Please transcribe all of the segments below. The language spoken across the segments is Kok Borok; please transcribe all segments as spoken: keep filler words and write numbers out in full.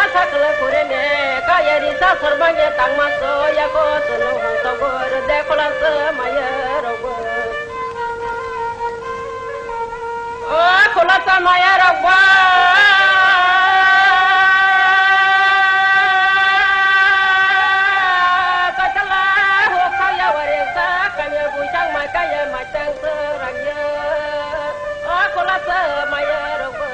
Sakla kurene kaya risa sorbanya tangma so yako sunu hong togor dekhola se maya rogo. O khulasa maya rok ba. Kachala ho khaya ware sa kanya buisang mai kaya mai tang serang ya. O khulasa maya rok ba.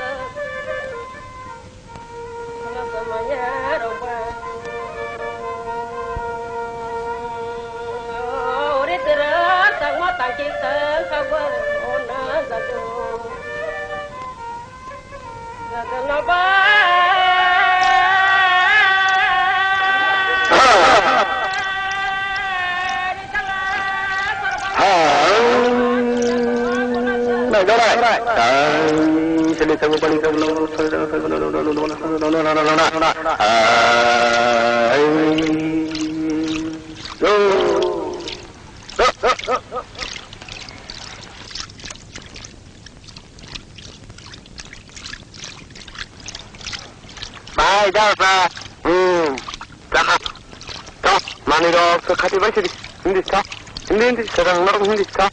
Khulasa maya rok ba. Ore tera tangma tangki tang kabar ona jadu. Bai, da, da. Hmm. Da. Da. Mani rok, khati bai sidi. Hindi sa. Hindi, hindi. Sarang norok hindi sa.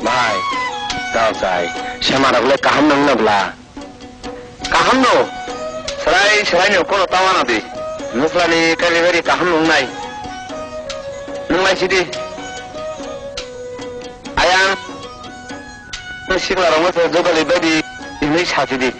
Bhai, tao chai, sema rok le kaham nang na bla? Kaham no, serai serai no kono tawana di. Nukla ni kari kari kaham nung nai. Nung nai sidi. Ayang, sikla rok no jogali bai di, hinui sa sidi.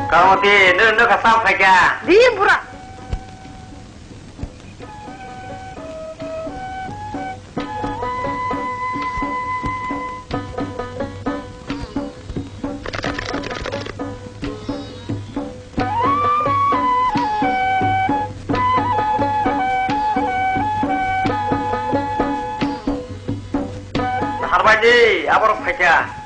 Kamoti, nung, nung ka sam phaikha? Di, bura. Harbaidi, aborok phaikha.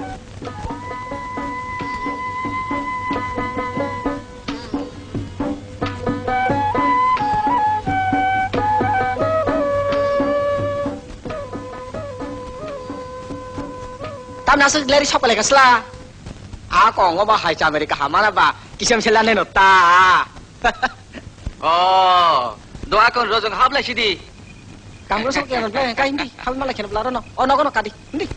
Tamni aswk leri sok pelaikha sla. A kongo ba hai chamari kaham mana ba kisam se lanai no ta. Oh, do akon rojong hablai sidi. Kamro sok ya no play kai hindi hab malai kheno blaro no. Oh, nogo no kadi hindi.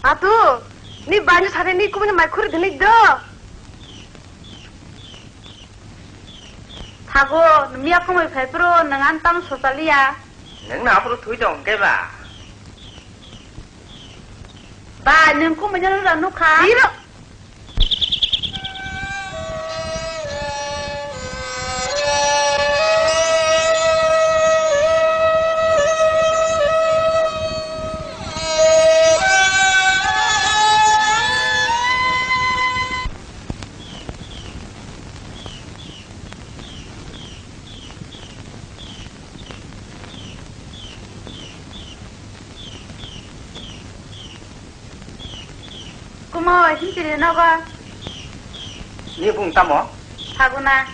Atu, ni bani sare ni kumuni mai khuri dini do. Thago, miya kumui phai phuru nwng ang tamo sochaliya. Nwng na aphuru thui tong khe ba? Ba, nwng kumui no nukha. Iro. Kumo, himchiri nogo. Ni bung tamo? Phaguna.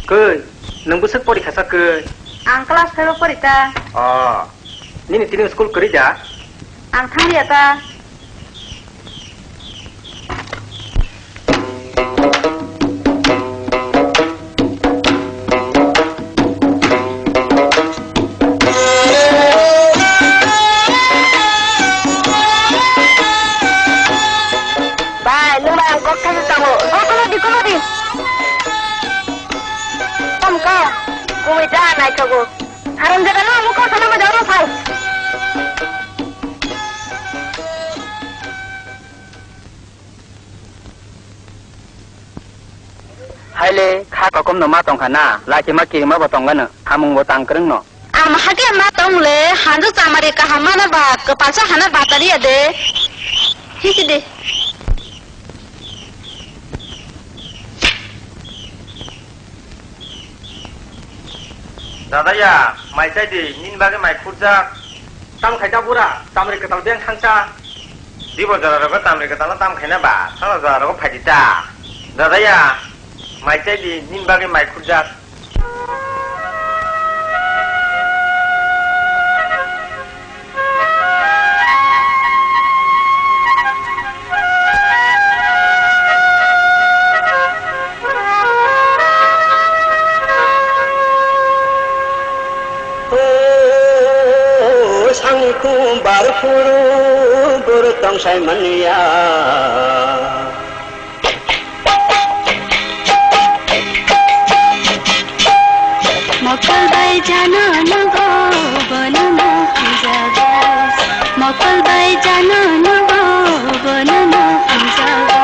Koi, nwng bwswk pori khasa koi? Ang class five o pori ta. Oh, nini tini school kwrwi da? Ang thangliya ta. Bai, nwng bai ang kok thani tongo. O, kono di, kono di. Kom ka, kumui da naithogo. Haram jaga no, mukha sana ma jaga no phai. Haile, kha kokomno ma tongkha na, lachima kirima bo tongkha no, hamung bo tang kwrwngno. Ang hake ma tong le, hanjo chamari kaham mana ba, kwpalsa hana batari ya de. Hisi de. Dadaya, mai chai di, nini bagwi mai khurjak. Tam khai ta bura, chamri kwtal beng thangcha. Dibo jora rogo chamri kwtal no tam khaina ba, thangna jora rogo phai di ta. Dadaya, mai chai di, nini bagwi mai khurjak. O sangni khum bar phuru bor tong Saimanya. Mokol bai jano nugo, bono no hamjago. Mokol bai jano nugo, bono no hamjago.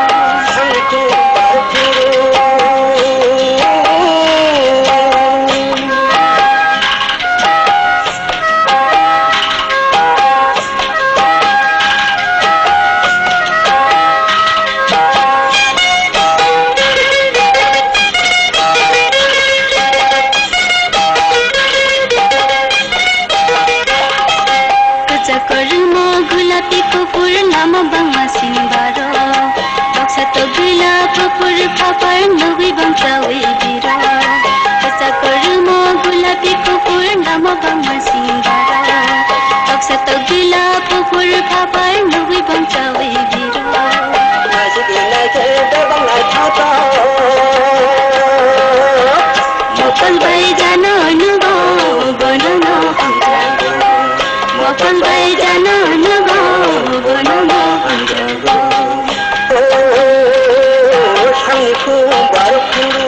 Kwchak kwrwngmo gulapi kuphur lama bangma sini baro. Baksa togwila kuphur khapar nugwi bangchawi biro. Kwchak kwrwngmo gulapi kuphur lama bangma sini baro. Baksa togwila kuphur khapar nugwi bangchawi biro. Mokol bai jano nugo, bono no hamjago. Mokol bai jano nugo, bono no hamjago. O, sangni khum bar khuru.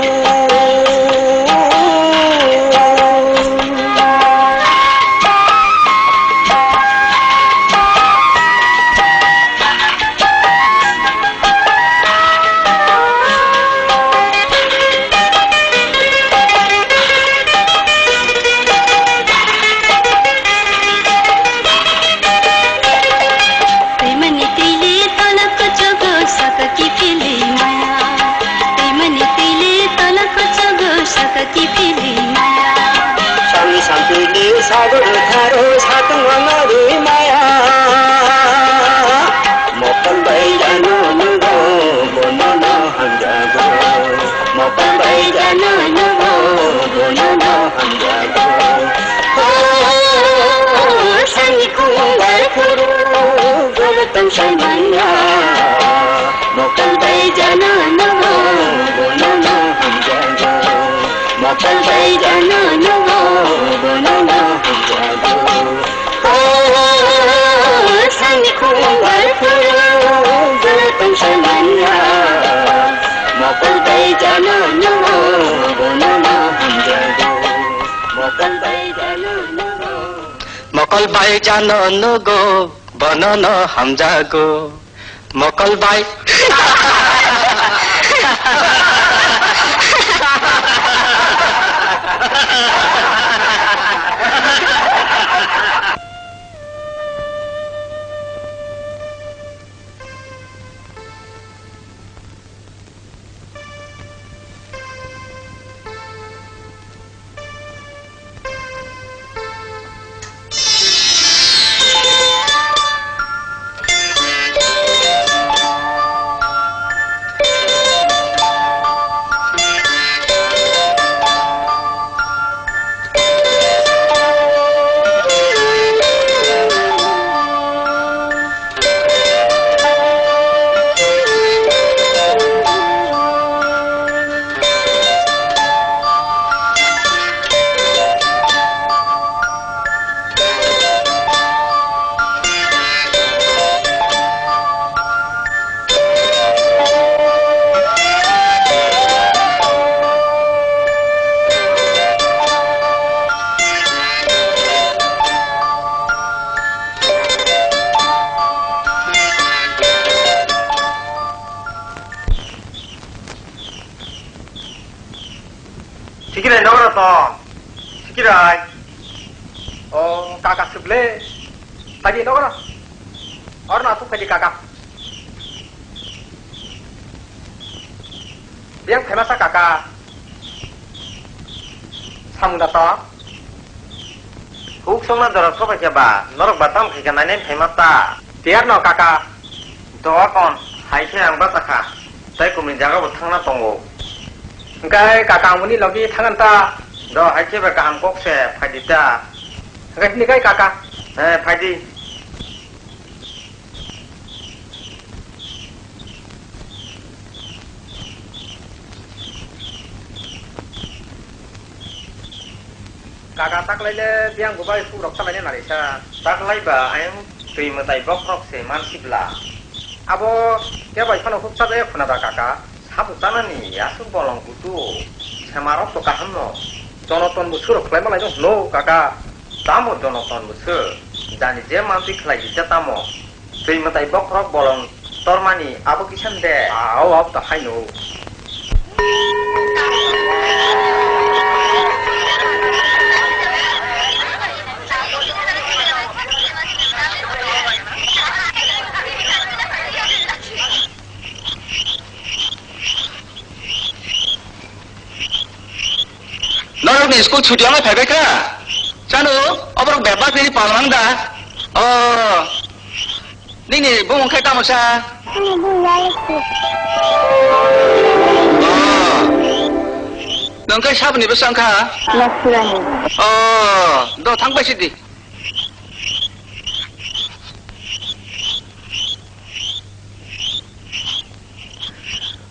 Twimani twili tolap kuchugo saka kiphilwi maya. Twimani twili tolap kuchugo saka kiphilwi maya. Sami sampili sago tharo satung wangarwi maya. Mokol bai jano nugo, bono no hamjago. Mokol bai jano nugo, bono no hamjago. O, sani khumbar phuru, golo tong sai manya. Mokol bai jano nugo, bono no hamjago. Mokol bai jano nugo, bono no hamjago. O, sani khumbar phuru, gana tong sai manya. Mokol bai jano nugo, bono no hamjago. Mokol bai jano nugo. Mokol bai jano nugo, bono no hamjago. Mokol bai. Sikirai nogoro to. Sikirai. O kaka suble. Tadi nogoro. Or na tu tadi kaka. Biang phaima sa kaka. Samung da to. Huk songna jora sobai khe ba, norok ba tam khai khe nainai phaima ta. Tiyar no kaka. Do kon, hai khe ang bacha kha. Tai kumni jaga bo thangna tongo. Hwnkhe kaka ang boni logi thangan ta. Do hai khe ba kaham kok se phai di ta. Hwnkhe hini kai kaka. He, phai di. Kaka taklaile biyang bubai sukrok talaina narisa. Taklai ba ayang twi mwtai bokhorok se mansibla. Abo kebai phano huk sajaya khuna da kaka, samung chanani aswk bolong butu, sema rok to kaham no, jonoton bo surok khlaima lai no hwno kaka, tamo jonoton bo se, jani je mantwi khlai di je tamo, twi mwtai bokhorok bolong tormani abo kisa de, ao abo to haino. Norokni school chuti wngwi phaibai kha. Chanu, oborok bebak nini pal mang da? O, nini bumung khe tamo sa? Ani bumung Lalipur. O, nwng khe saboni bwsa wngkha? Nasirani. O, do thang bai sidi.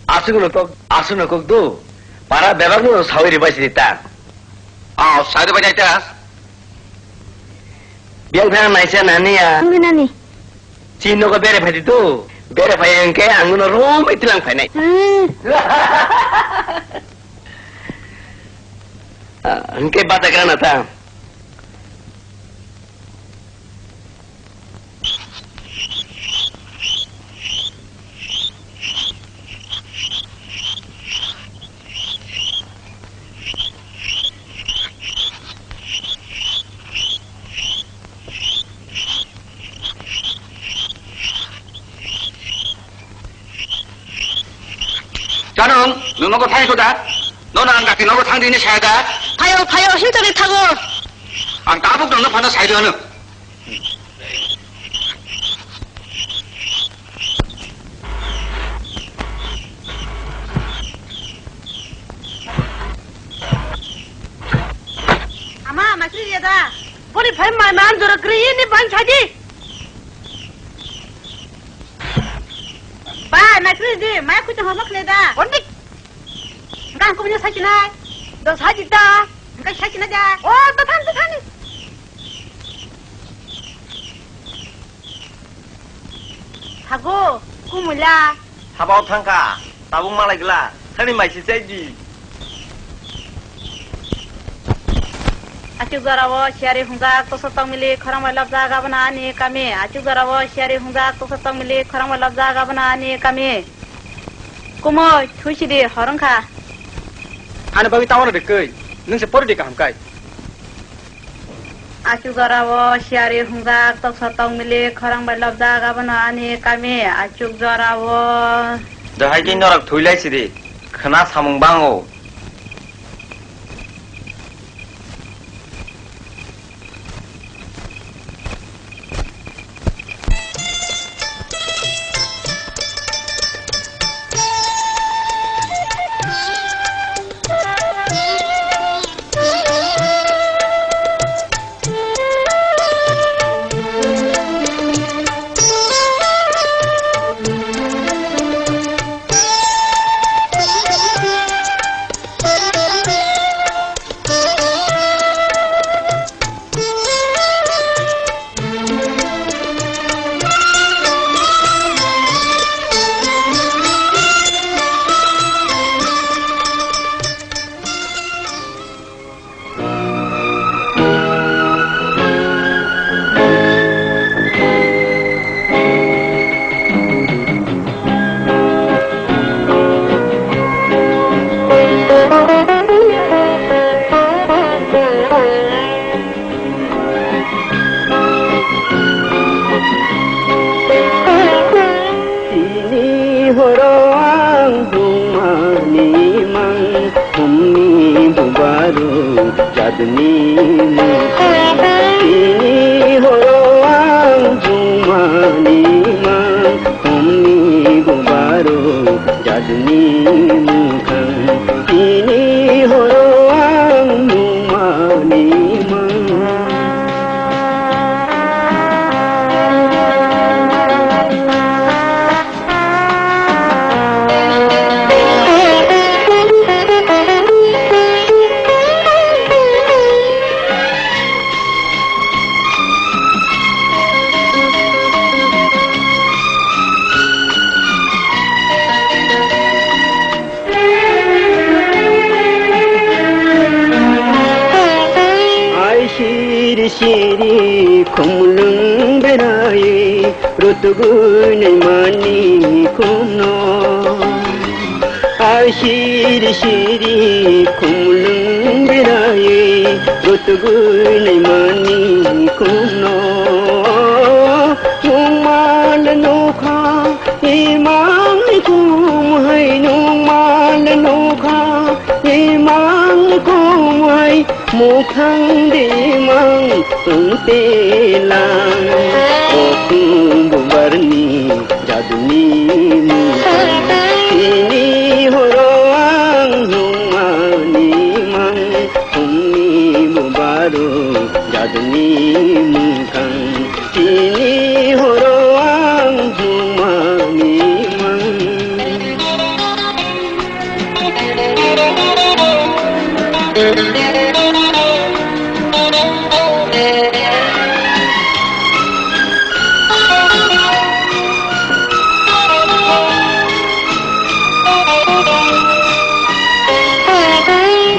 Aswkno kok, aswkno kok do. Para bebakno sawi ribai sidi ta. O, sawi ribai nai ta. Biyang thang naisa nani ya. Nani nani. Chini nogo bere phai di to. Bere phai hwnkhe ang no romwi tilang phainai. Hmm. Ah, hwnkhe bata kana ta. Chanung, nwng nogo thangwi kho da? Nono ang dakti nogo thang di hinwi saya da? Phaio, phaio, himtani thango. Ang tabuk nwngno phano sai rw hwno. Ama, masri ya da. Boni phai mai man jora kri ni ban saji. Ba, masri di, mai kuchung hama khle da. Onik. Gang kumnya saji nai. Do saji da. Engkai saji na da. Oh, da than, da than. Hago, kumula. Habao thangkha, tabuk malai gla, thani maisi chai di. Achuk jora o siyari hungjak, tosa tongmili khorang bai lobjak, abono ani kami. Achuk jora o siyari hungjak, tosa tongmili khorang bai lobjak, abono ani kami. Kumui, thuisidi, hor wngkha. Ani bagwi tamo rwdi kwi, nwng se pori di kaham kai. Achuk jora o siyari hungjak, toksa tongmili khorang bai lobjak, abono ani kami. Achuk jora o. Dohai khe norok thwi lai sidi, khwna samung bango. Tini horo ang bumani mang, humni bubaru jadni mukhang. Tini horo ang bumani mang, humni bubaru jadni mukhang. Tini horo ang bumani mang. Siri khumlung berai rutugui naimani khumno. Ai siri siri khumlung berai rutugui naimani khumno. Nungmal nukha imang khum hai, nungmal nukha imang khum hai. Mukhang demang wngtelang, o khum bubarni jaduni mukhang. Tini horo ang nungmani mang, khumni bubaro jaduni mukhang. Tini horo ang nungmani mang.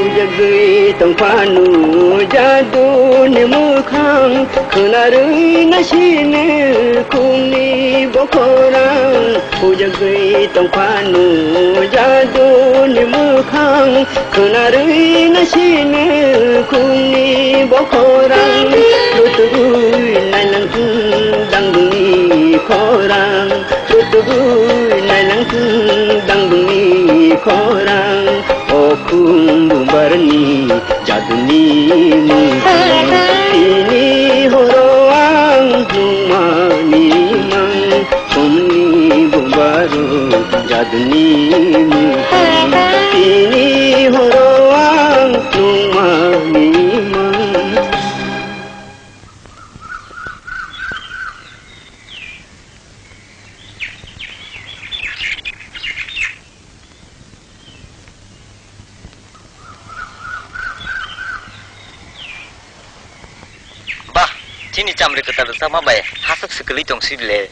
Bujagwi tongphanu jaduni mukhang, khwnarwi nasini khumni bokhorang. Bujagwi tongphanu jaduni mukhang, khwnarwi nasini khumni bokhorang. Rutugwi nainang thung dangdungni khorang, rutugwi nainang thung dangdungni khorang. O khum bubarni jaduni mukhang, tini horo ang nungmani mang. Khumni bubaro jaduni mukhang, tini horo ang nungmani mang. Bah, chini chamri kwtal rwchapma bai hasuk swkali tong sibile.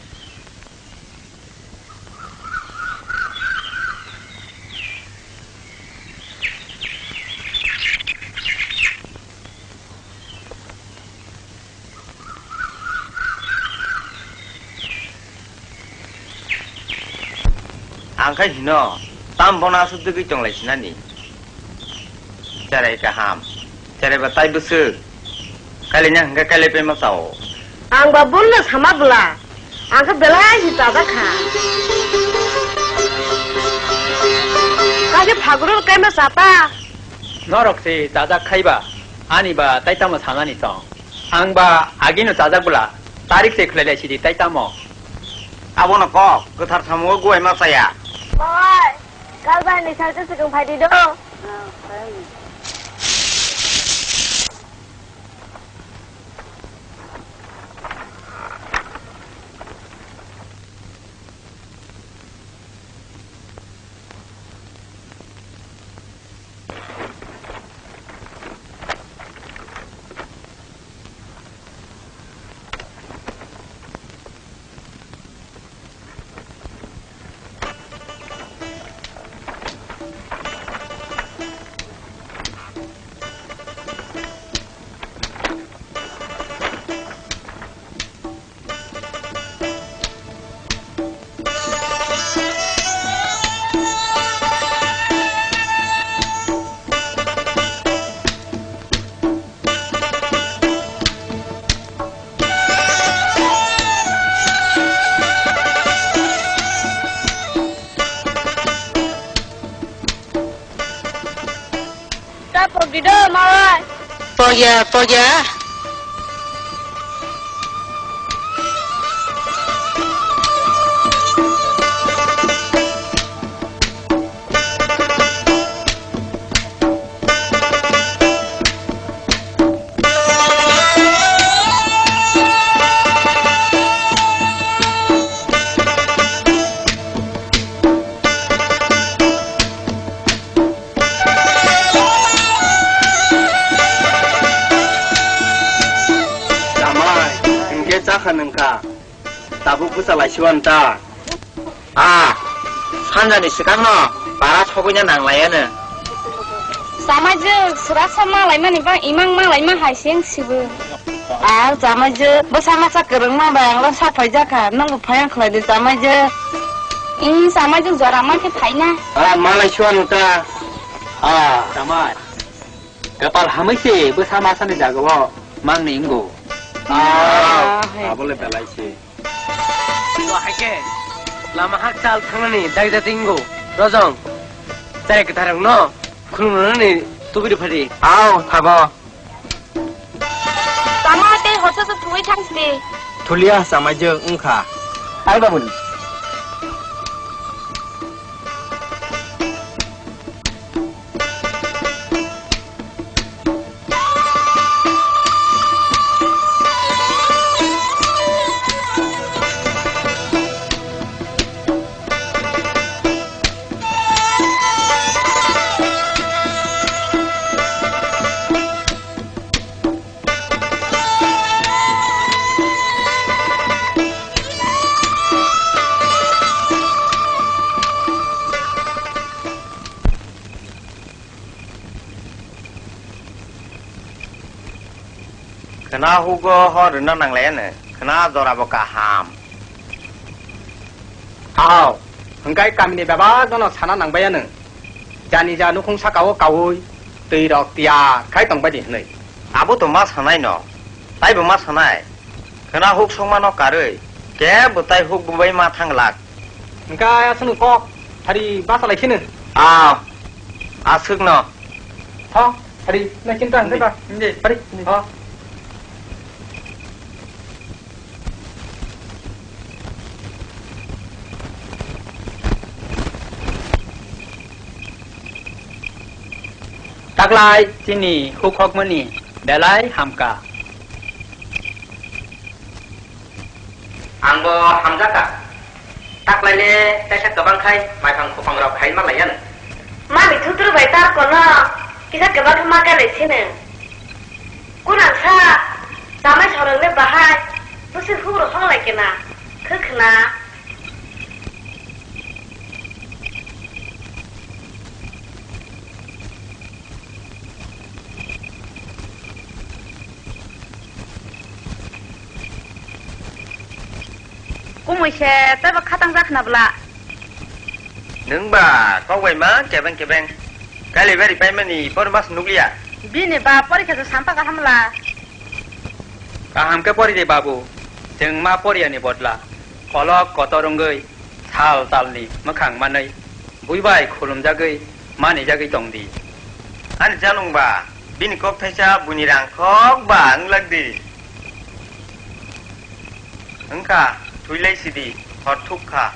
Ang khai hino, tam bono aswk dwgwi tonglai sinani. Cherai kaham, cherai ba tai bwswk. Kailai nang hwnkhe kailai pai ma chao. Ang ba bulla sama bwla, ang khe belai si chajak kha. Kaisa phagurul kaima chata. Norok se chajak khaiba, ani ba tai tamo sanani chong. Ang ba agino chajak bwla, tarik se khwlai lai sidi tai tamo. Abono kok, kwthar samungo guai ma chaya. Oi, kal bai ni salsa swkang phai di do. Ta pok di do, mawai. Pok ya, pok ya. Jamai, hwnkhe chakha nwngkha. Tabuk bwsa laisiwan ta. A, sanjani swkangno para sogwina nanglaiano. Samajwk swrasa malaimani ba imang malaima hai se wng sibw. Ah, chamaijwk, bwsa masa kwrwngma bai ang lo sak phaijakha, nwngbo phai ang khlai di chamaijwk. Ih, chamaijwk jora ma khe phaina. Ah, malai suan ta. Ah, chamai. Kapal hamai se bwsa masa ni jaga o mang ni wngo. Ah, ah, hai. Abo le belai se. To hai khe lama hakchal thangnani dakjak wngo. Rojong, chai kwtharrokno khulumnani tubui rw phadi. Ao, thago. Tama tei hocho se thungwi thang sidi. Thulia chamaijwk wngkha. Ai babuni. Khwna hugo hor rwna nanglaiya no, khwna jorabo kaham. Ao, hwnkhe kamini bebak no sana nangbaiya no. Jani ja nukhung saka o kaui, twi rok tiya khai tongbai di hwnwi. Abo to ma sanai no, taibo ma sanai. Khwna huk songma no karwi, kebo tai huk bubai ma thang lak. Hwnkhe aswkno kok, hari basa lai kheno. Ah, aswkno. Tho, hari, na chinta hwnkhe ba. Hindi. Hari, hindi. Oh. Taklai chini hukhokmani belai hamkha. Angbo hamjakha. Taklaile teisa kwbang khai maiphang khopang rok khai ma laiyan. Mami thutru bai tar kono kisa kwbang ma khe lai sini. Kunang sa chamai sorok le bahai busi huk rok hong lai kena. Khwkhwna. Kumui se teibo khatang jak khna bwla. Nwng ba kok bai ma kebeng kebeng. Kali bari paimani por mas nukliya. Bini ba porikha se sampa kaham la. Kaham khe pori de babu. Chwng ma poriya ni bodla. Kolok kotor wngwi. Sal talni mwkhang manwi, bui bai khulumjagwi, manijagwi tong di. Ani janung ba, bini kok thaisa buini rang khok ba wng lak di. Wng kha, thwi lai sidi, hor thuk kha.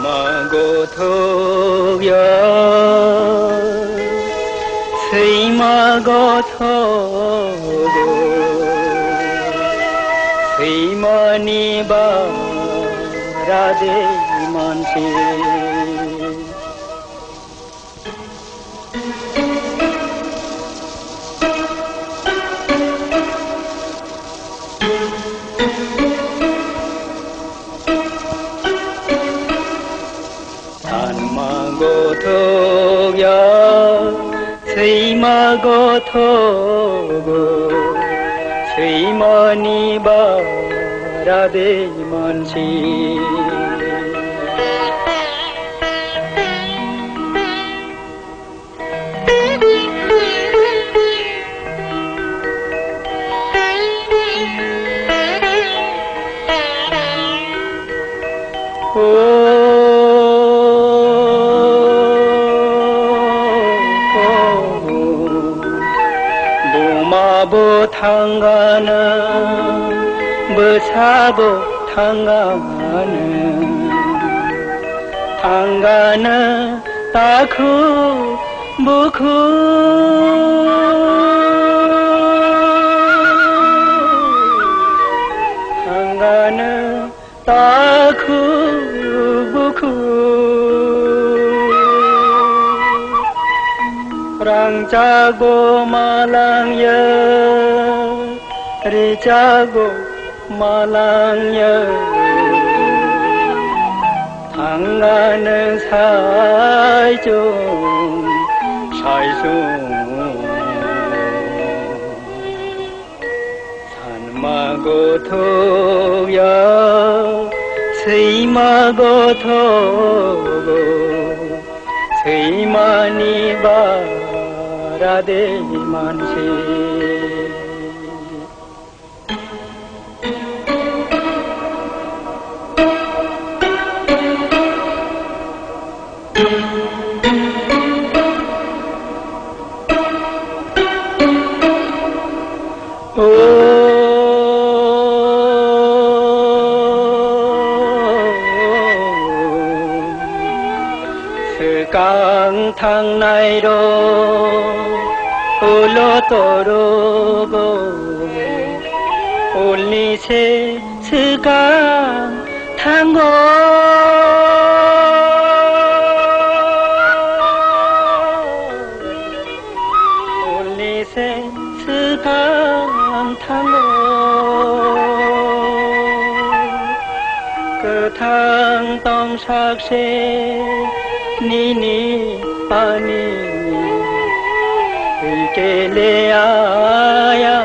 Gothok ya, sima gothok, sima ni bara de mansi. Sanma gothok ya, sima gothok, sima ni bara de mansi. Buma bo thangana, bwsa bo thangana, thangana. Takhu bukhu thangana, takhu bukhu rangchago malangya, richago malangya. Thangana saichung, saichung. Sanma gothok ya, sima gothok, sima ni bara de mansi. Swkang thangnai rok ulo torogo, ulni se swkang thango. Ulni se swkang thango. Kwthang tongsak se nini ani twi kele aya.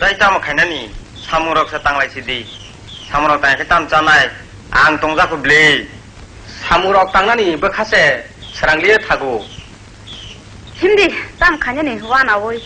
Tei tamo khainani, samungrok se tanglai sidi. Samungrok tang khe tam chanai, ang tongjak kho bli. Samungrok tangnani bwkha se srang liye thago. Himdi, tam khainani, wanaui.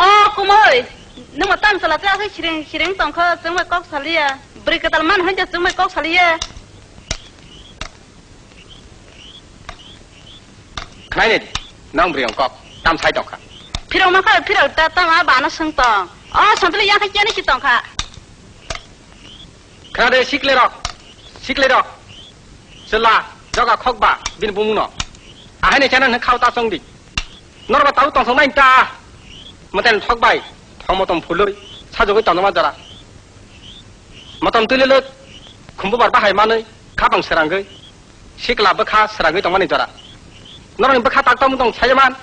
O kumui, nwng tam chwla chwla khe sireng sireng tongkha, chwng bai kok saliya. Bwrwi kwtal man hwn khe chwng bai kok saliya. Khnaini, nang bwrwi ong kok, tam sai tongkha. Phirok ma kha, phirok ta, tama bana swng tong. O, santli yang kha kiyani si tongkha. Khna de, sikle rok, sikle rok. Chwla. Joga khok ba bini bumung no. Ahai ni chana hwn khao ta chong di. Nor ba tau tong song nai ta. Moten thok bai. Thok motom phuloi. Sajogoi tong ma jora. Motom twi lele khumbu bar bahai manwi kha bang srangwi sikla bwkha srangwi tongmani jora. Norokni bwkha tak tong tong sayaman.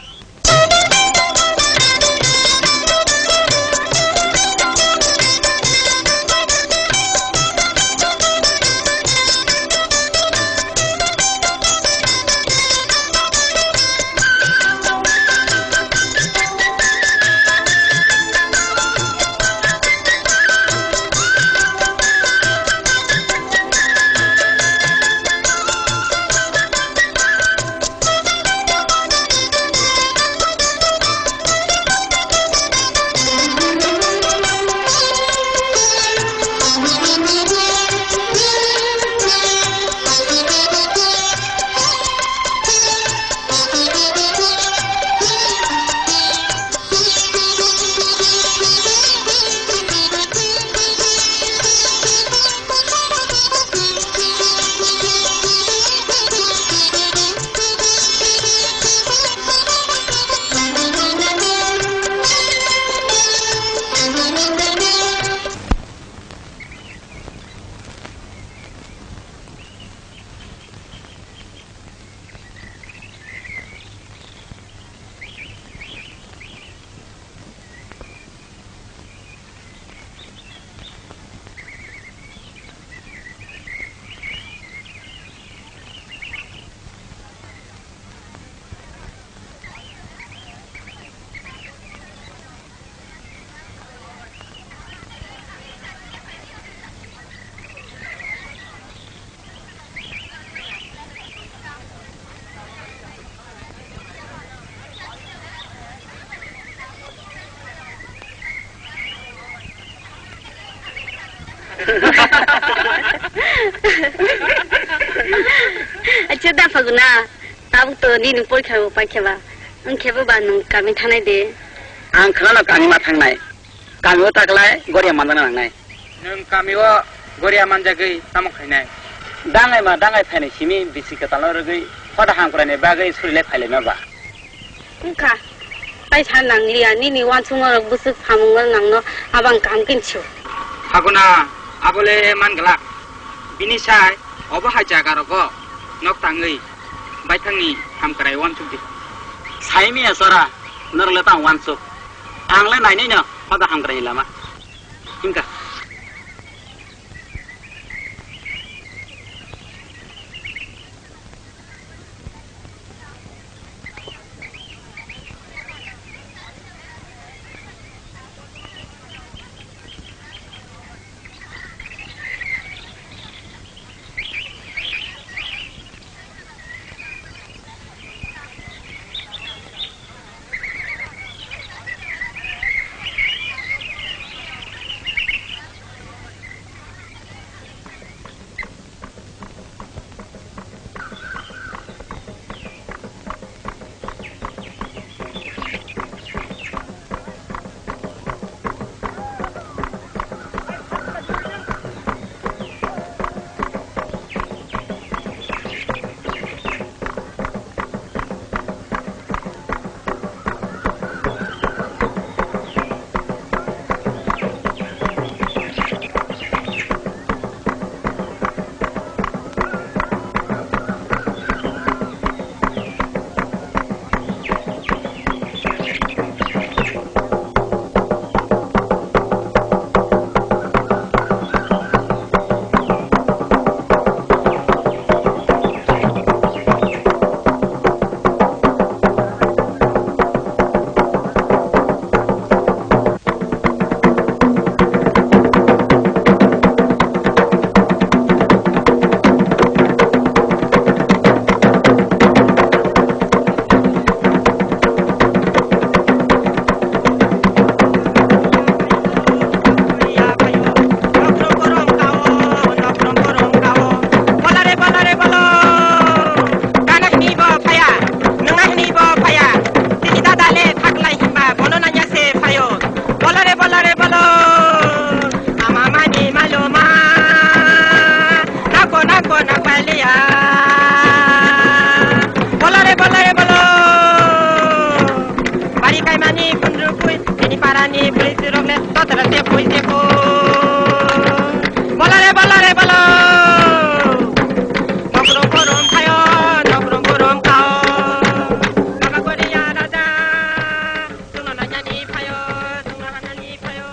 Acha da Phaguna, tabuk to nini porikha bo paikhe ba, wngkhe bo ba nwng kami thanai de. Ang khwnano kami ma thangnai. Kami o taklai goria manjana nangnai. Nwng kami o goria manjagwi tamo khainai? Dangai ma dangai phainai simi bisi kwtalno rwgwi hoda hamkraini bagwi surilai phailaima ba. Wngkha, tai sa nangliya, nini uansukma rok bwswk samung rok nangno abang kaham khe sio. Phaguna, abole man glak. Bini sai obo hai jaga rogo nok tangwi baithangni hamkrai uansuk di. Sai miya chora, norok le tang uansuk. Ang le nainai no hoda hamkrai ni lama. Himkha. Tara tepui tepo. Bala re, bala re, bala. Nokrom borom phayo, nokrom borom kao. Baba Goriya raja. Chwngno nainani phayo, chwngno hanani phayo.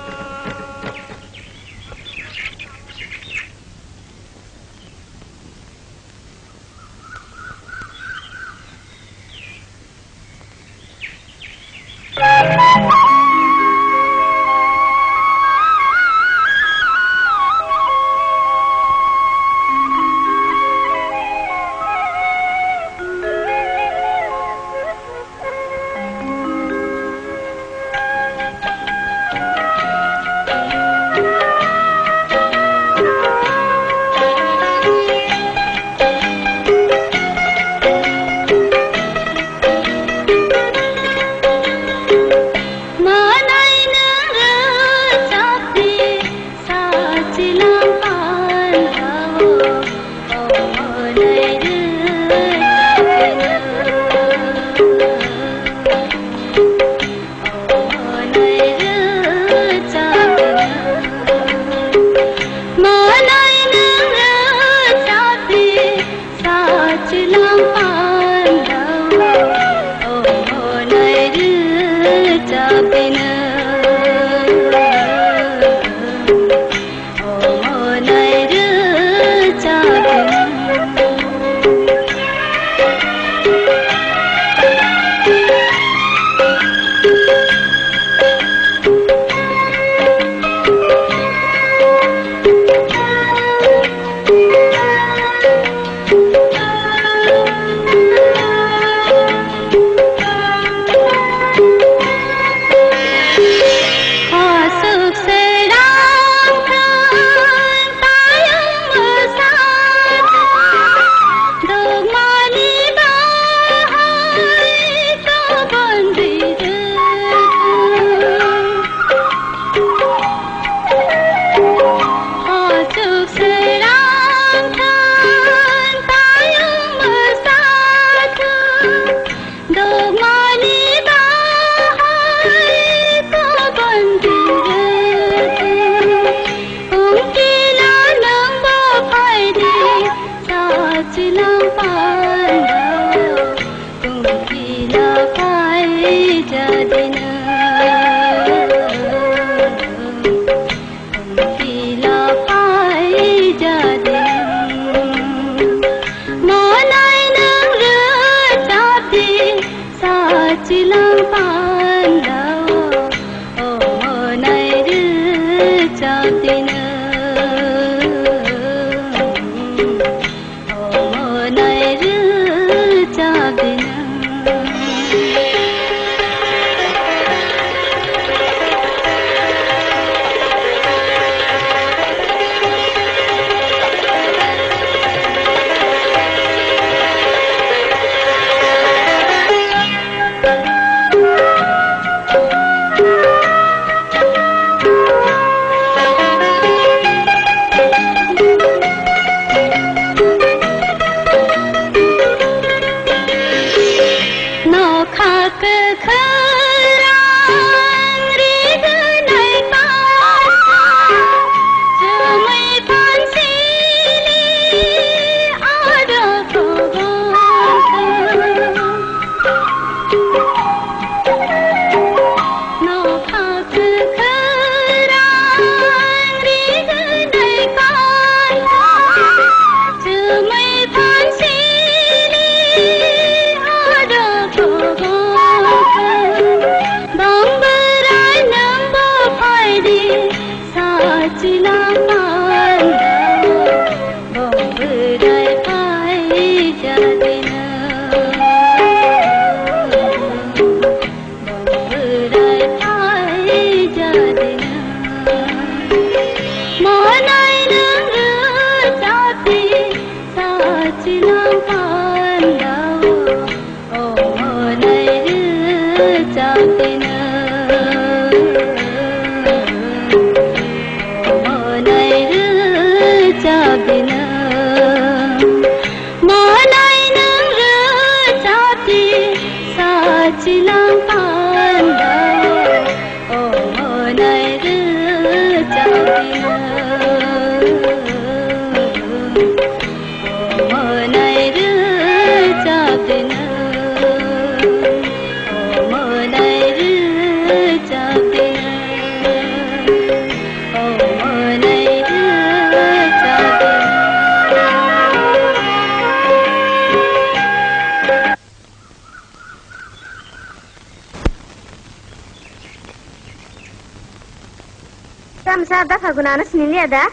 Da Phaguna, ano siniliya da?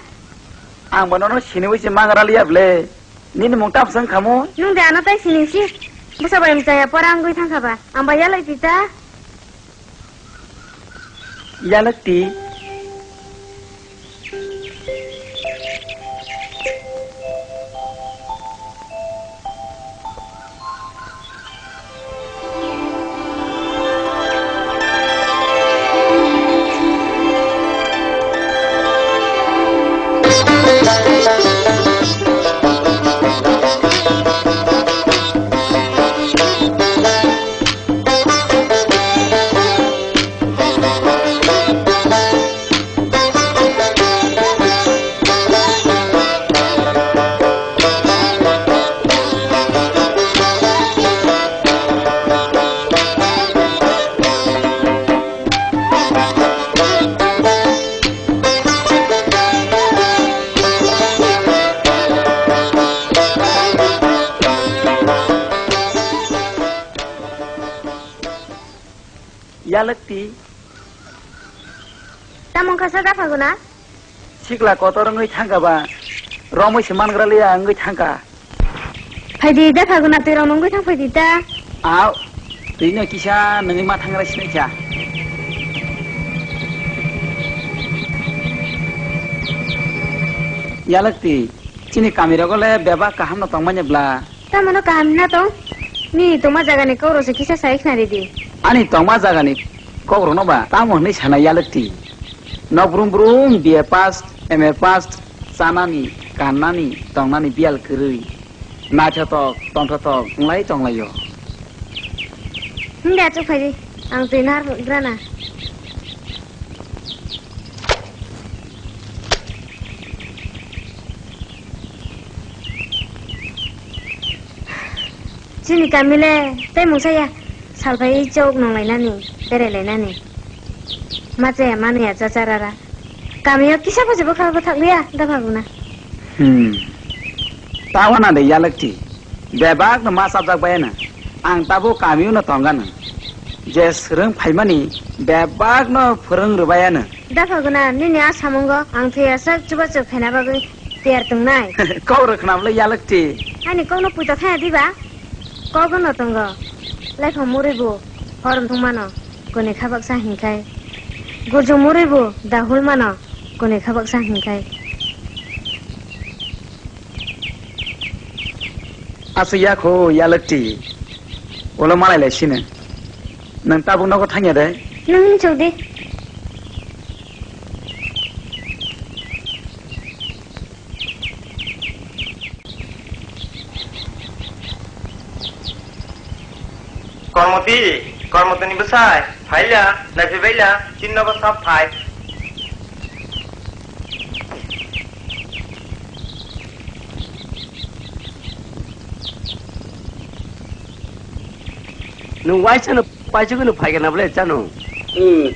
Ang bo nono siniwi se mangra liya ble. Nini mung tamo se wngkha mo? Nwng de ano tai sining si. Bwsa bai mwchaya pora wngwi thangkha ba. Ang bai yalai tita. Yalakti. Yalakti. Tamo wngkha sa da Phaguna? Sikla kotor wngwi thangkha ba, romwi se mangra liya wngwi thangkha. Phaidi da Phaguna, twi rok nungwi thang phaidi ta. Au, twi no kisa nungwi ma thangra sinai kha. Yalakti, chini kami rogo le bebak kaham no tongmani bla. Tamo no kaham na tong? Nini tongma jaga ni kok rok se kisa sai khna ri di. Ani tongma jaga ni kok rok no ba tamo hwnwi sana Yalakti. Nok brum brum B A pass, M A pass, chanani, kannani, tongnani biyal kwrwi. Naithotok, tongthotok, wng lai tong lai o. Hwnde achuk phai di, ang twi nar grana. Chini kami le tei mungsa ya, sal phai chok nong lainani, berai lainani. Ma chaya, ma nui ya, cha cha ra ra. Kamio kisa bo jebo kha bo thak liya, da Phaguna. Hmm. Tawa na de Yalakti. Bebak no ma chapjak bai ano. Ang tabuk kamio no tong gano. Je swrwng phaimani bebak no phwrwng rwbai ano. Da Phaguna, nini a samungo ang thwiya sak chubachu khaina bagwi tiyar tongnai. Kok rw khna bwle Yalakti. Ani kokno puito thaya diba? Kok no tongo. Laiphang murwi bo horom thung mano, kwnwi kha baksa hinkhai. Gurjung murwi bo dahul mano, kwnwi kha baksa hinkhai. Aswk ya kho Yalakti. Ulo malai lai sino. Nwng tabuk nogo thangya de? Nwng hinchuk di. Kormoti, Kormotini bwsai, phaila, naiphi baila, chini nogo sab phai. Nwng waisa no paisugwi no phaikha na bwle, Chanung? Hmm.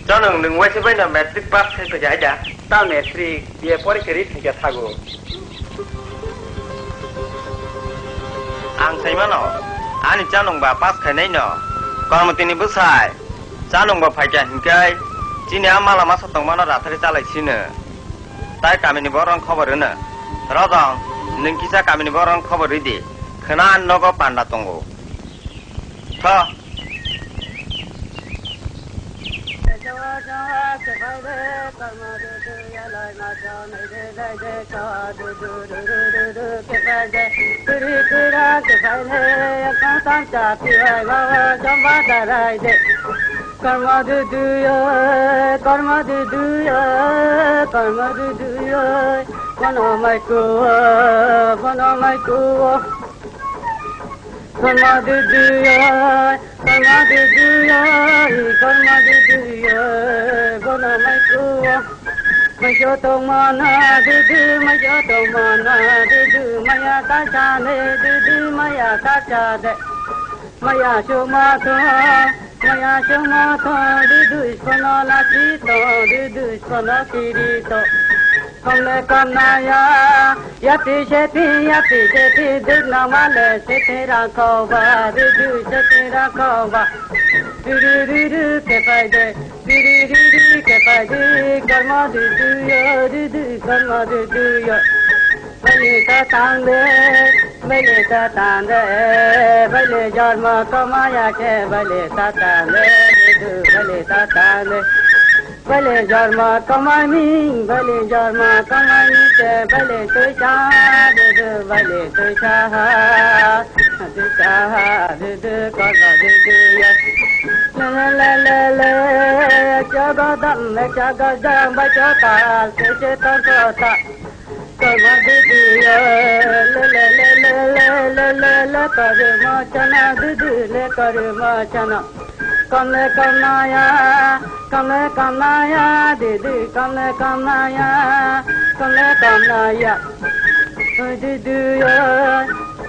Chanung, nwng waisa bai no matric pass khai phaikha hai da? Ta matric, B A porikha ri phaikha thago. Ang sai mano, ani Chanung ba pass khainai no. Kormotini bwsai, Chanung ba phaikha hinkhai, chini a mala masa tongmano rathari chalai sino. Tai kamini borok khobor rwno. Rodong, nwng kisa kamini borok khobor rwdi. Khwna nogo panda tongo. Tho. Kormo dudu oi, kormo dudu oi, kormo dudu oi, bono mai kuo, bono mai kuo. Kormo dudu oi, kormo dudu oi, kormo dudu oi, bono mai kuo. Mai kuo tongmano dudu, mai kuo tongmano dudu, maya ta cha ne dudu, maya ta cha de. Maya chuma thong, maya chuma thong, dudu iskono lachi thong, dudu iskono kiri thong. Komle komnaya, yati seti, yati seti, dudna male seti rakhoba, dudu seti rakhoba. Ri ri ri ri ke pai de, ri ri ri ri ke pai de, karma de du yo, de de karma de du yo. Bale ta tang de, bale ta tang de, bale jarma kamaya ke, bale ta tang de, de du, bale ta tang de. Bale jarma kamai mi, bale jarma kamai mi ke, bale tui cha de du, bale tui cha ha, tui cha ha de du, karma de du ya. La la la la la, cha ga dam, cha ga dam, ba cha ta, se se ta ko ta. Karma de du ya, la la la la la la la la, karma chana de du, le karma chana. Kamle kamnaya, kamle kamnaya, didi kamle kamnaya, kamle kamnaya. Hadi duya,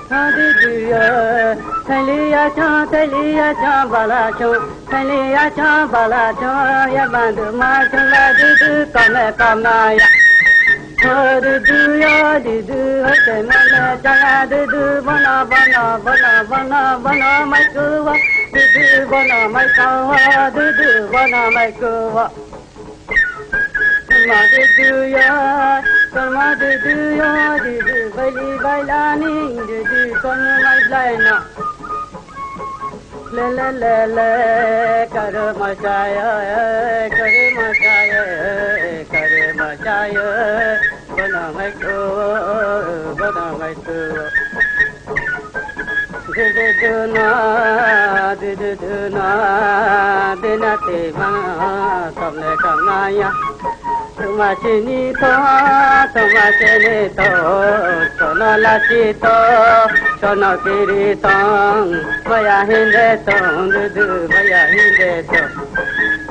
hadi duya, thaliya cha, thaliya cha, bala cha, thaliya cha, bala cha, ya bandu ma cha, la didi kamle kamnaya. Hadi duya, didi, hadi mole chaya, didi, bana, bana, bana, bana, bana, mai kuwa. Dudu bana mai kawa, dudu bana mai kawa. Ma dudu ya, ma dudu ya, dudu bali balani, dudu kono mai blaina. Le le le le, kare ma chaya, kare ma chaya, kare ma chaya. Bana mai ko, bana mai ko. Dudu duna, dudu duna, dina te ma, kamle kamaya. Tuma chini to, tuma chini to, sono lachi to, sono kiri tong, maya hinde tong, dudu maya hinde tong.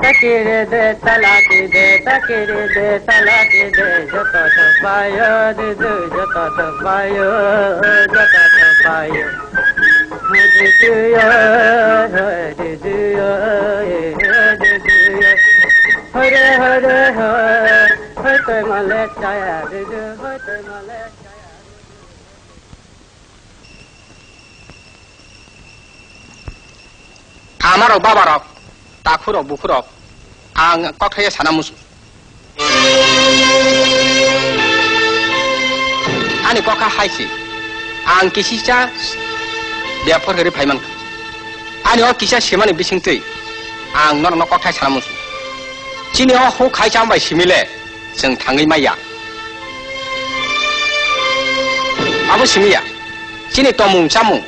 Takiri de, talaki de, takiri de, talaki de, joto to payo, dudu, joto to payo, joto to payo. Dudu yo, dudu yo, dudu yo. Hare, hare, hare, hare, toi male chaya, dudu, hare, toi male chaya. Amarok, babarok, takhurok, bukhurok, ang kokthaiya sana musu. Ani kokha hai se, ang kisisa bepar hori phaiman. Ani o kisa simani bisingtwi, ang norokno kokthai sana musu. Chini o huk hai cham bai simile, chwng thangwi maya. Abo simi ya, chini tomung chamung,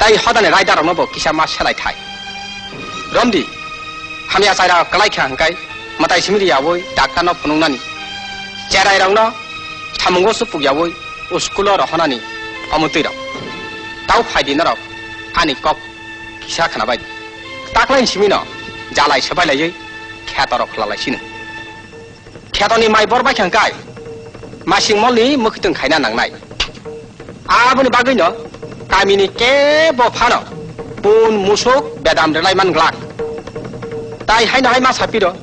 tai hodani raidarokno bo kisa ma selai thai. Romdi, hamya chaira kwlai kha hwnkhe, mwtai simi riyawi daktarno phunuknani, cherairokno samungo supuk yawi uskulo rohonani omo twi rok. Tau phaidi norok ani kok kisa khwnabai. Taklai simino jalai swbai laiwi khetorok khwlalai sino. Khetoni mai bor bai kha hwnkhe masing molni mwkhwtwng khaina nangnai. Aboni bagwino kamini kebo phano pun musuk bedam rwlai man glak. Tai haino hai ma sapiro,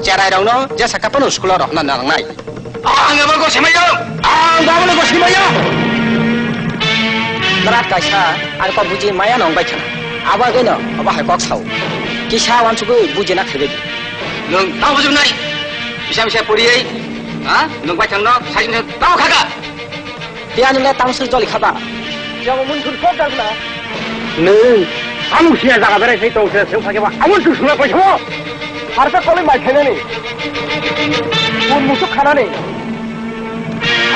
cherairokno jesa khe phano school-o rohorna nangnai. Ang abo gosimaya! Ang abo gosimaya! Berat kaisa, ang kok buji maya nong bai khana. Abo bagwino abo hai kok sao. Kisa wansugwi bujina khaibai di. Nwng tamo bujuknai? Misa misa poriwi, ha? Nwng baithangno saisino tamo khaka? Phiya nwng le tamo suri joli khaba? Phiya bo mun thun kok dagna? Nwng tamo siya jaga berai sai tong se sung phakhe ba amon thun suna paisa bo. Harsa koloi mai khainani. Mun musuk khanani.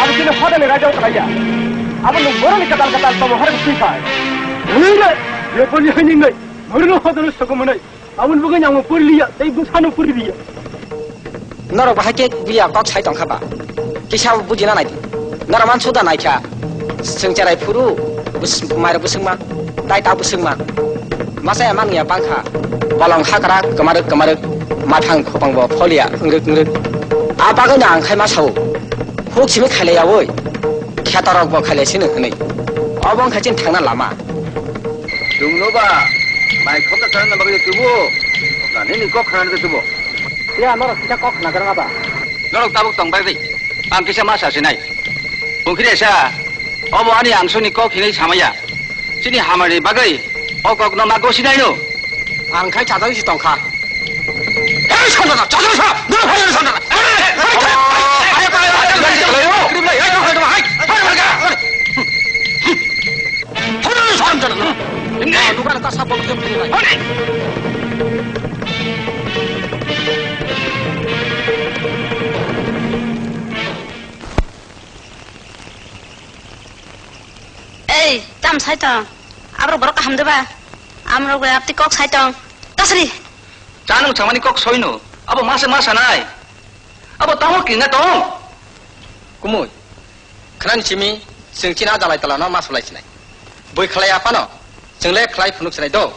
Abo kini hodani raja utlaiya. Abo nwng boroni kadal kadal tomo har sui phai. Nwng le, le poni hai nwng le. Borno hodani sokomonai. Aboni bagwi ang pori liya, tei bwsano pori liya. Norok bahai khe buya kok sai tongkha ba? Kisa bujina nai di. Norok man suda nai kha. Chwng cherai phuru, bwswng, mairok bwswngma, tai ta bwswngma. Masa ya man ya bangkha. Bolong hakra kwmarwk kwmarwk, mathang khopang bo pholiya wngrwk wngrwk. A bagwi no ang khai ma sao. Huk simi khailai yawi, khetorok bo khailai sino hwnwi. Obo wngkha chini thangna lama. Chwngno ba mai khoksa sanani bagwi tubu. Nini kok khanani tubu. Ya, norok kisa kok khna kwrwng aba. Norok tabuk tong bagwi. Ang kisa ma sa sinai. Bungkhiresa, obo ani angsoni kok hinwi samaya. Chini hamani bagwi o kokno ma gosinai no. Ang khai chajak si tongkha. Hei, Sanjana, chajak sa! Nang hai, Sanjana! Hei, hei, hei, hei, hei, hei, hei, hei, hei, hei, hei, hei, hei, hei, hei, hei, Sanjana! Hei, nukha na ta sabon jom ni. Hei! Ei, tam sai tong. Aborok borok kaham de ba? Amrok bai apti kok sai tong. Tasri. Chano changmani kok soino. Abo masa masa nai. Abo tamo kinga tong. Kumui. Khnani simi, chwng chini a jalai talano ma sulai sinai. Bui khlai aphano, chwng le khlai phunuk sinai do.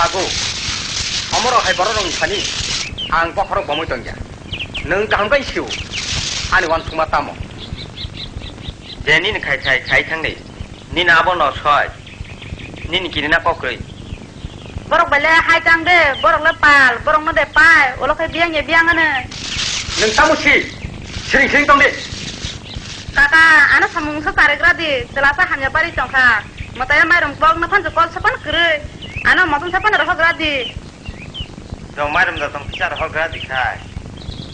Ago, omoro hai borok rok thani, ang bokhorok bomwi tongya. Nwng kaham khe sio, ani uansukma tamo? Je nini khai khai khai thangni, nini abo no soi, nini kinina kokrwi. Borok bai le hai tang de, borok le pal, borok no de pai, ulo khe biyang ya biyang ano. Nwng tamo si, siring siring tong de. Kaka, ano samung sa charigra di, chwla sa hamya bari tongkha. Mwtaya mairum kok no phanchu kol sapan kwrwi, ano motom sapan rohogra di. Jong mairum da tong kichar hogra dikhai.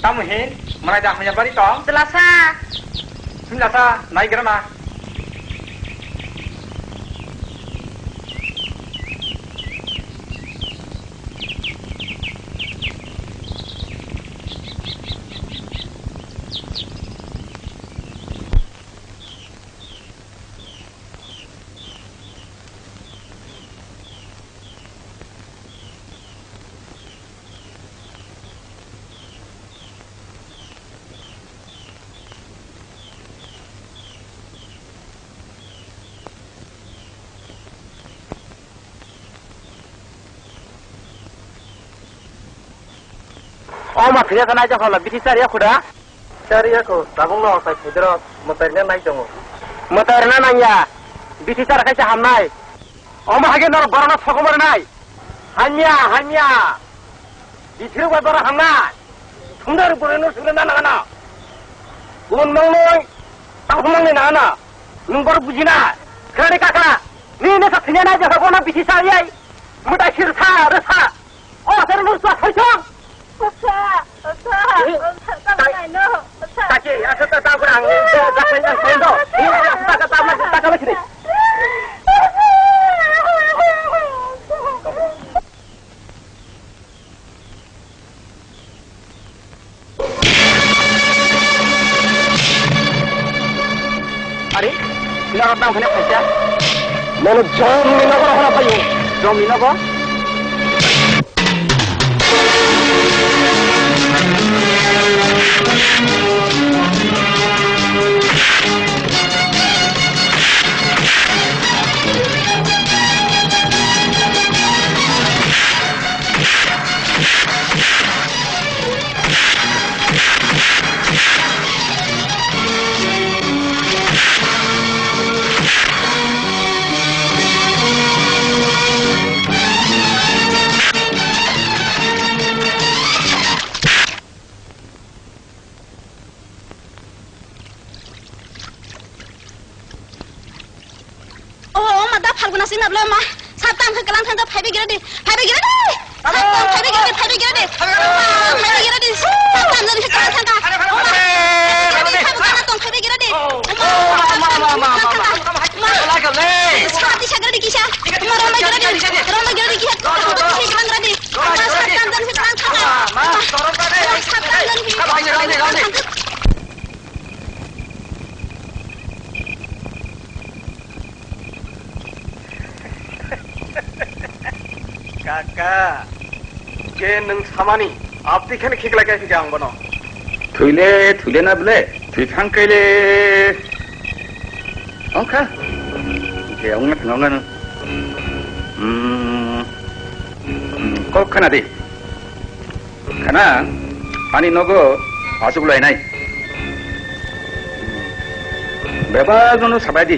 Tamo hin, manai da hamya bari tong? Chwlasa. Chwlasa, nai gra na. O ma, phiyasa nai jokhala, bithi chariya khuda? Chariya kho, tabuk no sai phedro, mwtai rina nai tongo. Mwtai rina nangya, bithi chara khaisa hamnai. Omo hage norok borokno sokomor nai. Hamya, hamya. Bithirok bai borok hamna. Sundar borokno sundar na nangana. Bun mangnoi, tang mangnoi nangana. Nwng borok bujina. Khani kaka. Nini sa thini nai jaka bono bithi sa yai. Mutai sir sa, resa. O, sir nur sa sai chong. Osa, osa, osa, tamo nai no, osa. Kaki, asa ta ta kurang, ta ta ta ta ta ta ta ta ta ta. Are, sila rotang phane phaisa. Mano jom ni nogo rohona payo. Jom ni nogo? Oh, oh, ma da Phalguna sina bla ma. Sab tang khe kalang thang phaibe gira di. Phaibe gira di. Sab tang phaibe gira di, phaibe gira di. Phaibe gira di. Sab tang jani khe kalang thang. Oh, ma. Phaibe gira di, phaibe gira di. Oh, ma, ma, ma, ma, ma, ma. Ma. Sab di sagra di kisa. Ma, rama gira di. Rama gira di kisa. Kalang gira di. Ma, sab tang jani khe kalang thang. Ma, ma. Sab tang jani khe kalang thang. Kaka, je nwng samani, abdi khani khiklai kai phika ang bono. Thwile, thwile na bwle, thwi thang kaile. Ongkha, je ongna thang ongna nw. Hmm, hmm, kok khana di. Khana, ani nogo achuk lainai. Bebak nono sabai di.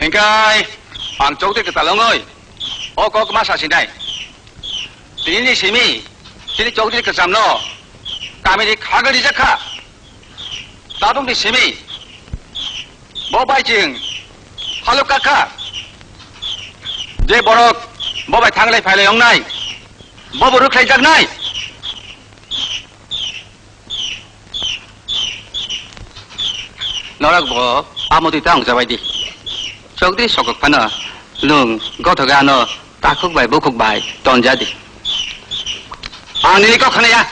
Hingkai ang chokdri kwtal wngwi o kok ma sasinai. Tini ni simi chini chokdri kwchamno kamini khagwi rijak kha. Tabukni simi bo bai chwng halok kha kha. Je borok bo bai thanglai phailai wngnai, bo bo rwkhlaijaknai. Norok bo amo twi ta wngjabai di. Chokdri sokok phano nwng gothoga ano takhuk bai bukhuk bai tonja di. Ang nini kok khanaya.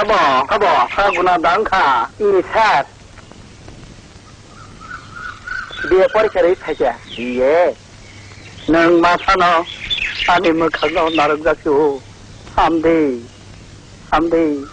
Abo, abo, ha guna dang kha. Ini sir. B A porikha rwi phaikha. B A? Nwng ma phano ani mwkhangno narwkjak se o. Hamdi. Hamdi.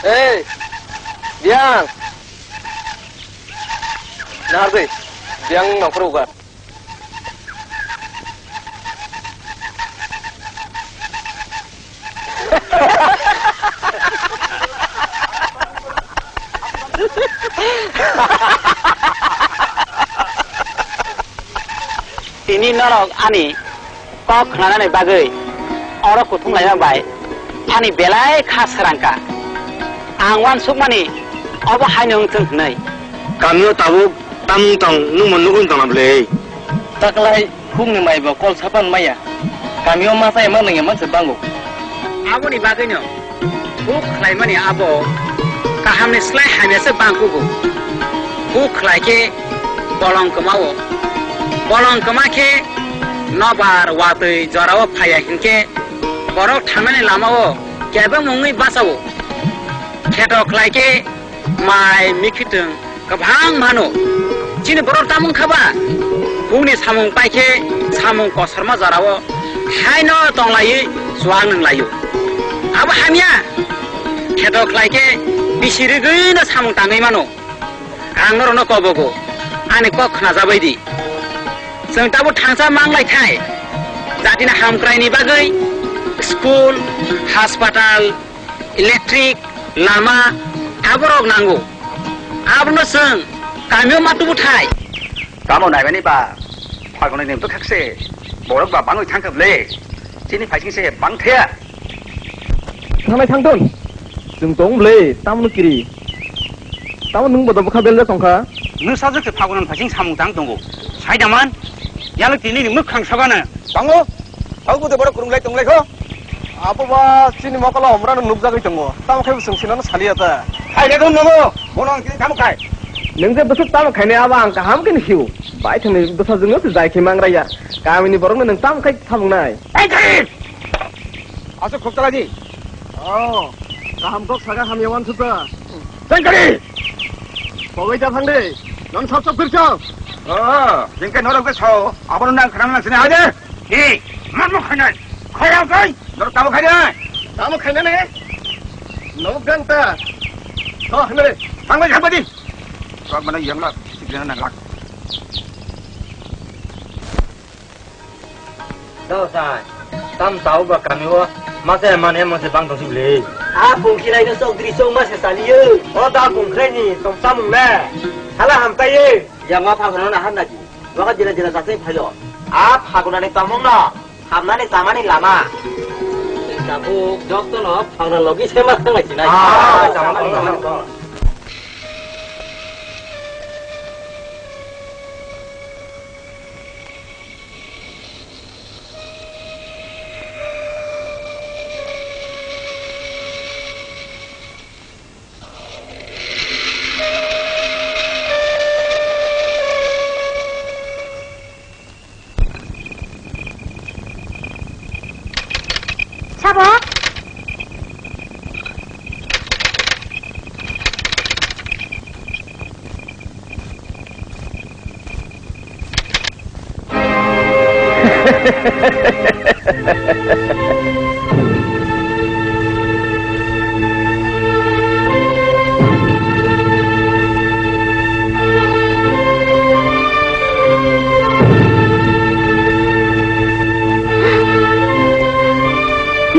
Ei, Biang! Nahar dei, Biang nongkhor uga. Tini norok ani kok khnanani bagwi oro kuthum laima bai ani belai kha srangkha. Ang uansukmani obo haino wng thung hwnwi. Kamio tabuk tamung tong nungmo nugwi tongna bwle? Taklai khukni maibo kol sapan maya. Kamio masa ema nangya mansa bango. Aboni bagwino huk khlaimani abo kahamni slai hamyasa bangkugo. Huk khlai khe bolong kwmao. Bolong kwma khe nobar watwi jorao phaiya hinkhe borok thangnani lamao kebeng wngwi bachao. Kheto khlai khe mai mikhitwng kwbang mano. Chini borok tamung kha ba? Bungni samung pai khe samung kosorma jorao haino tonglaiwi chuak nung laio. Abo hamya. Kheto khlai khe bisi rigwino samung tangwi mano. Ang norokno kobogo, ani kok khnajabai di. Chwng tabuk thangsa manglai thai. Jatini hamkraini bagwi school, hospital, electric, lama, aborok nango. Abono chwng kamio ma tubu thai. Tamo naimani ba, phagunai neng to khakse, borok ba bangwi thangkha ble, chini phaising se bang thaya. Thangnai thangthun. Chwng tong bwle, tamno kiri. Tamo nwng bodo bwkha beljak tongkha. Nwng sajwk se Phagunan phaising samung tang tongo. Saidaman, yalwk tini ni mwkhang sogana. Tango, tau bude borok kwrwnglai tonglai kho. Abo ba chini mokolo omrano nukjagwi tongo. Tamo khe bo chwng sinano saliya ta. Hai le don nogo, bono ang tini tamo khai. Nwng je bwswk tamo khainai abo ang kaham khe nukhiu. Bai thangni bwsajwkno se jai khe mangraiya. Kamini borokno nwng tamo khai thamungnai. Hai kari! Aswk khuk chalai di. Oh, kaham kok saka hamya wan thuta. Tengkari! Pogoi da thang de. Non sap sap khircho. Oh, jengke norok ke sao. Abono nang khana nang sini aja. Hi, man mo khainai. Khaya kai. Norok tamo khainai. Tamo khainai ne. Nok ganta. So, hne. Thang bai, thang bai di. Sok mana yang lak. Sikna nang lak. Dosai, tam tau ba kami o, masa mane masa bang tong sibli. A bungkilai no sok dri sok masa saliyo. O da bungkilai ni tong samung le. Hala ham tai ye. Yang ma pha kono na ham na ji. Waka jila jila jasai phailo. A pha kono ni tamung no. Hamnani chamani lama. Tabuk joktono phangna logi sema thanglai sinai. Ah, chamani lama. Sabo?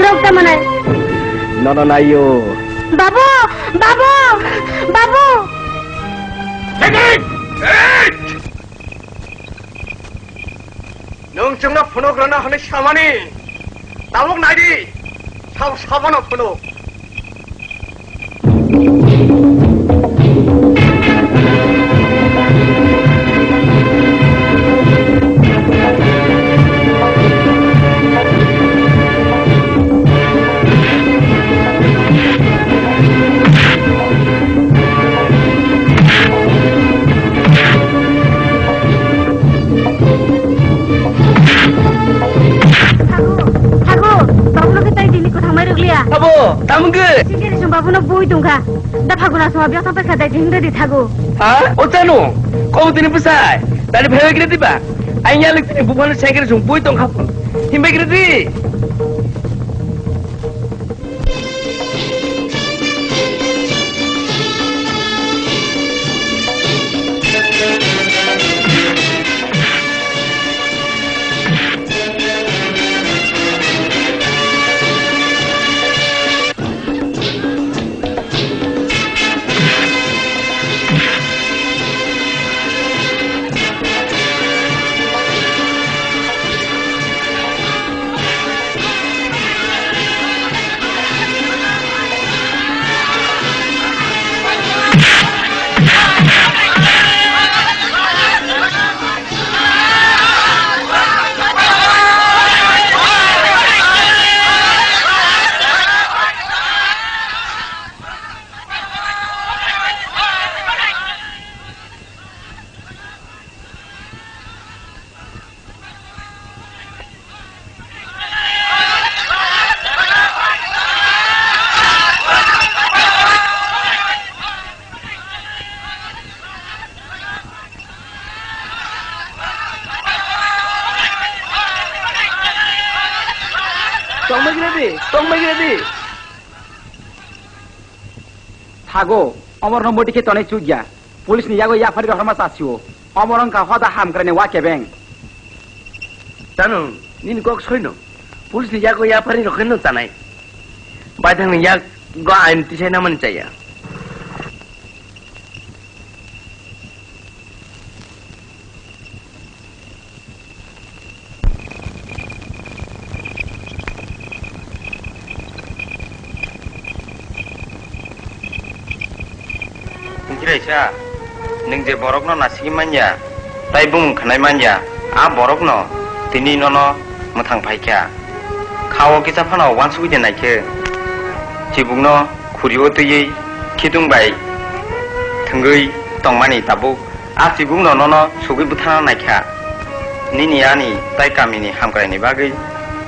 Norok tamo nai? Nono naio. Babu! Babu! Babu! Nwng chwngno phunuk rwna hwnwi samani, tabuk nai di, sabo sabono phunuk. Thago, thago, tongno khe tai tini kwthang mai rwgliya. Abo, tamo khe? Singkiri sung babuno bui tongkha. Da phaguna sung biya tong paikha dai jing dadi thago. Ha? O chano? Kau tini bwsai? Tani phaibai kre diba? Ang yalik tini buphano sengkiri sung bui tongkha. Himbai kre di. Tongmai gre di, tongmai gre di. Thago, omorno modi khe tonwi chukya. Police ni yago yaphari rohorma chasio. Omor wngkha hoda hamkraini wa kebeng. Chano, nini kok soino. Police ni yago yaphari rokheno chanai. Baithang ni yago ain tisai namani chaya. Kaisa, nwng je borokno nasigwi manya, tai bumung khnai manya, a borokno tini nono mwthang phaikha. Kha-o kisa phano uansugwi de naikhe, chibukno khuri-o twiwi khitung bai thwngwi tongmani tabuk a chibukno nono sugwi butharna naikha. Nini ani tai kamini hamkraini bagwi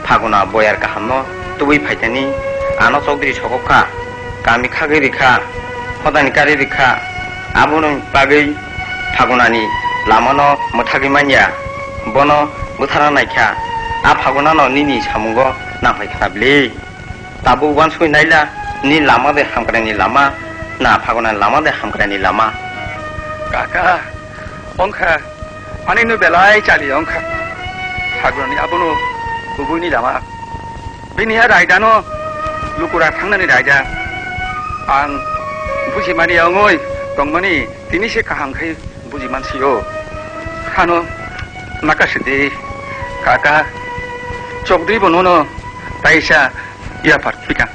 Phaguna boyar kahamno tubui phaithani ano chokdri sokok kha. Kami khagwi rikha, hodani kari rikha, aboni bagwi Phagunani lamano mwthagwi manya, bono butharna naikha, a Phagunano nini samungo nangphai kha bli. Tabuk uansugwi naila, ni lama de hamkraini lama, na Phagunani lama de hamkraini lama. Kaka, ongkha, ani no belai chali ongkha. Phagunani abono kubuini lama. Bini a raidano lukura thangnani raida. Ang bujimani ongoi tongmani tini se kaham khai bujiman sio. Hano makasidi kaka chokdui bonono taisa yapar pika.